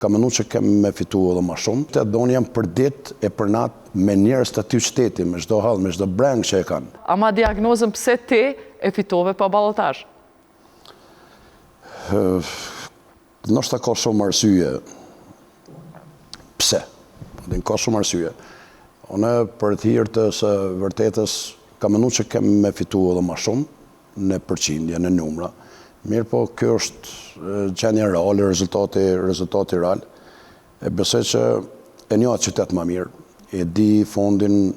Kam menu që kem me fitu edhe ma shumë. Dhe unë jam për ditë e për natë me njerëz të atij qyteti, me çdo hall, me çdo brengë që e kanë. Ama diagnozën pse ti e fitove pa balotazh? Ndoshta ka shumë arsye pse. Din ka shumë arsye. Unë për të hir të së vërtetës kam menu që kem me fitu edhe ma shumë në përqindje, në numra. Mirëpo, kjo është gjendja reale, rezultati, rezultati real. E besoj që e njoh atë qytet ma mirë, e di fondin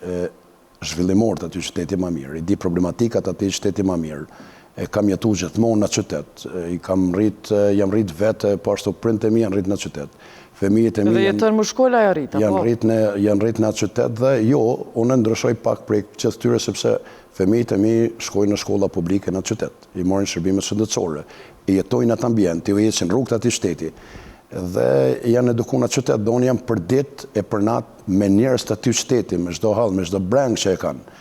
e zhvillimor të atij qyteti ma mirë, i di problematikat e atij qyteti ma mirë, e kam jetu gjithmonë në qytet, i kam rrit, jam rrit vetë, po ashtu prindët e mi janë rrit në qytet. Fëmijët e mi Dhe jetojnë në shkolla janë rrit, apo? Janë rrit në janë rrit në qytet dhe jo, unë ndryshoj pak prej gjithë tyre sepse fëmijët e mi shkojnë në shkolla publike në qytet, i marrin shërbimet shëndetësore, i jetojnë në atë ambient, i ecin rrugët e atij qyteti dhe janë eduku në qytet dhe unë jam për ditë e për natë me njerëz të atij qyteti, me çdo hall, me çdo brengë që e kanë.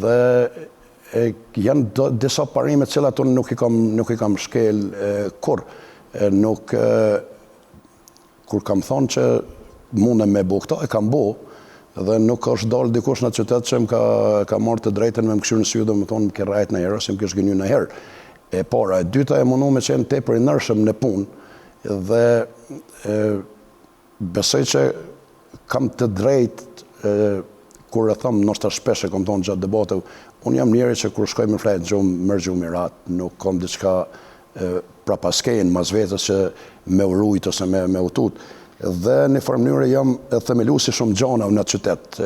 Dhe e, janë disa parime të cilat unë nuk i kam nuk i kam shkel kurrë. Nuk e, Kur kam thonë që mundem me bo këto, e kam bo, dhe nuk është dalë dikush në qytet që më ka, ka marrë të drejtën me më kqyrë në sy dhe me thonë më ke rrejt najherë ose më ke zhgënjy najherë. E para, e dyta e mundu me qenë tepër i ndershëm në punë dhe e, besoj që kam të drejtë kur e them, ndoshta shpesh e kam thonë gjatë debateve, unë jam njeri që kur shkoj me flejt në gjumë, merr gjumi rahat, nuk kam diçka prapaskenë mas vetes që me u rujt ose me, me u tut. Dhe në farë mënyre jam themelues i shumë gjanave në qytet.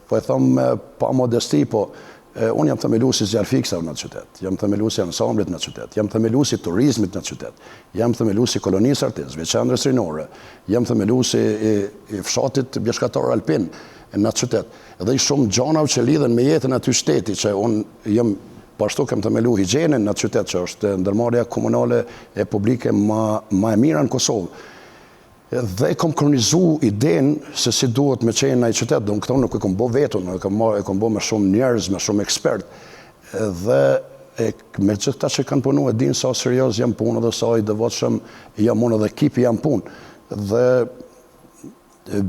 Po e them pa modesti, po unë jam themelues i zjarrfikësave në qytet, jam themelues i ansamblit në qytet, jam themelues i turizmit në qytet, jam themelues i kolonisë artistëve, qendrës rinore, jam themelues i, i, i fshatit bjeshkatar alpin në qytet. Dhe i shumë gjanave që lidhen me jetën e atij qyteti, që unë jam Po ashtu kem themelu higjienën në atë qytet që është ndërmarrja komunale e publike ma, ma e mira në Kosovë. Dhe e kom kornizu idenë se si duhet me qenë ai qytet, dhe unë këto nuk e kom bo vetë, unë e kom, e kom bo me shumë njerëz, me shumë ekspert. Dhe e, me gjithë këta që kanë punu e dinë sa serioz jam n'punë dhe sa i devotshëm jam unë dhe ekipi jem n'punë. Dhe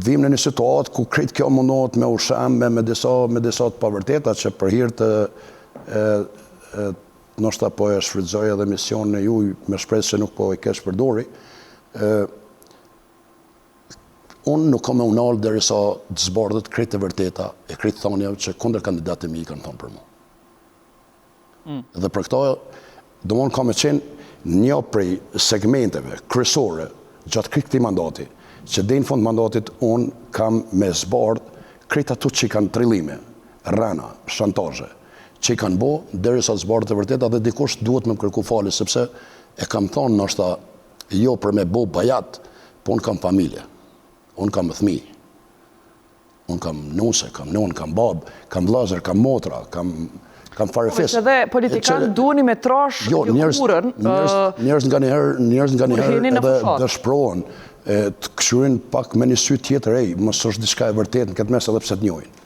vim në një situatë ku krejt kjo mundohet me u shemb me, me disa me disa të pavërteta që për hir të e, e ndoshta po e shfrytëzoj edhe emisionin e juj me shpresë që nuk po e keqpërdori ë unë nuk kam me u nalë derisa të zbardhet krejt e vërteta e krejt thonjave që kundërkandidatët e mi kanë thonë për mu. Mm. Dhe për këto, domethënë ka me qenë një prej segmenteve kryesore gjatë krejt këtij mandati, që deri në fund mandatit unë kam me zbardh krejt ato që i kanë trillime, rrena, shantazhe, që i kanë bo, derisa të zbardhet e vërteta dhe dikush duhet me më kërku falje, sepse e kam thonë ndoshta jo për me bo bajat, po unë kam familje, unë kam fëmijë, Unë kam nuse, kam nonë, kam babë, kam vllazër, kam motra, kam kam farefis. Po, edhe politikan duheni me trash jo, lëkurën. Njerëz, njerëz nganjëherë, njerëz nganjëherë edhe dëshpërohen, e të kqyrin pak me një sy tjetër, ej, mos është diçka e vërtetë në këtë mes edhe pse të njohin.